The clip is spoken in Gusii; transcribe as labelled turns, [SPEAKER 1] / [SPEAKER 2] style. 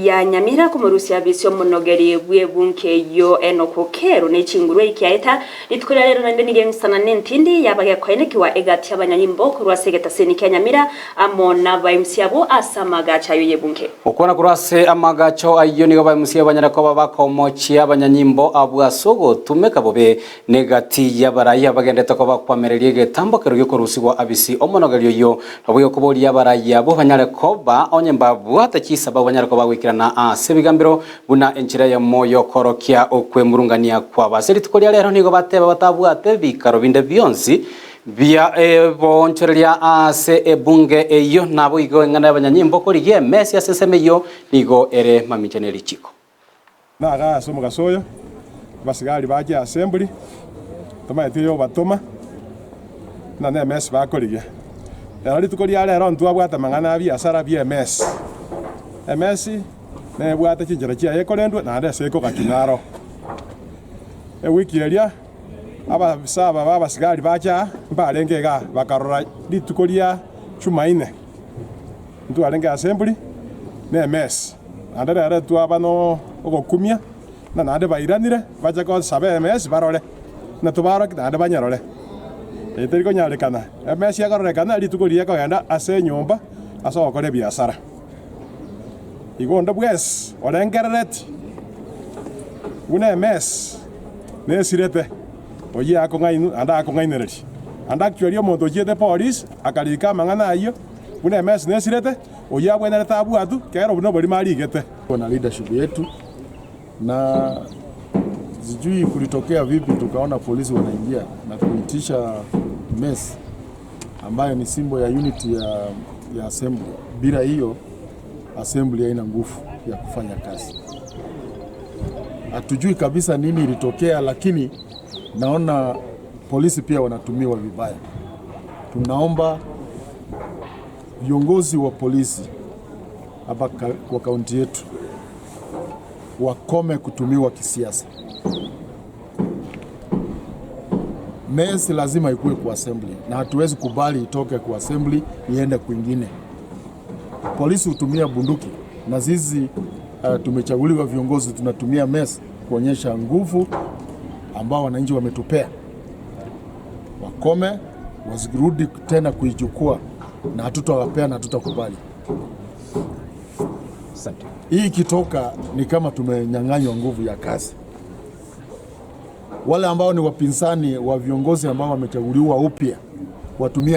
[SPEAKER 1] ya Nyamira komorusia abisi omonogeri bw'ebunke eyio Enock Okello ne chinguru ekiaeta rituko ria rero naende nigo eng'usana nentindi yabagekoenekigwa egati y'abanyanyimbo korwa ase egetaseni kia Nyamira amo n'abaemusia abwo ase amagacho ayio y'ebunke.
[SPEAKER 2] Gokwana korwa ase amagacho ayio nigo abaemusia banyare koba bakomochia abanyanyimbo abwo ase ogotumeka bobe Negati y'abarai abagendete kobakwamereria egetambo keria giokorusigwa abisi omonogeri oyio, naboigo koboria abarai abwo banyare koba onye mbabwate chisababu banyare koba goikerana ase ebigambero buna enchera eyemo y'okoorokia okwemurungania kwabo. Ase rituko ria rero nigo bateba batabwate ebikaro binde bionsi bia boonchoreria ase ebunge eyio, naboigo eng'ana y'abanyanyimbo korigia emesi ase ensemo eyio nigo ere mamincha ne richiko.
[SPEAKER 3] Nagaa ase omogaso oyo, abasigari bache assembly, tomaeti oyobatoma, buna nemesi bakorigia. Rero rituko ria rero ntwabwate amang'ana a biasara bia emesi. Emesi nebwate chinchera chiaye ekorendwa naende ase ekogachwa naro. Ewiki eria abafisa aba ba abasigari bacha aa mbarenge igaa bakarora rituko ria Jumaine. Ntwarenge assembly na emesi, naende rero twaba no ogokumia, na naende bairanire bache gosaba emesi barore, na tobaroki naende banyerore. Eye teri konyarekana, emesi ekororekana rituko riria ekogenda ase enyomba ase ogokora ebiasara. Igo onde bwensi orengerereti buna emesi nesirete, oyio akong'ainwa naende akong'ainereria. Naende actually omonto ochiete polisi akarika amang'ana ayio. Buna emesi nesirete, oyio abwenerete abwatwe, ekiagera obwo noborimo arigete.
[SPEAKER 4] Na leadership yetu na sijui kulitokea vipi tukaona polisi wanaingia na kuitisha mess ambayo ni symbol ya unity ya, ya assembly. Bila hiyo assembly haina nguvu ya kufanya kazi. Hatujui kabisa nini ilitokea, lakini naona polisi pia wanatumiwa vibaya. Tunaomba viongozi wa polisi hapa kwa kaunti yetu wakome kutumiwa kisiasa. Mess lazima ikuwe kwa assembly na hatuwezi kubali itoke kwa assembly iende kwingine. Polisi hutumia bunduki na sisi uh, tumechaguliwa viongozi tunatumia mess kuonyesha nguvu ambao wananchi wametupea. Wakome wasirudi tena kuichukua, na hatutawapea na hatutakubali. Hii ikitoka ni kama tumenyang'anywa nguvu ya kazi. Wale ambao ni wapinzani wa viongozi ambao wamechaguliwa upya watumia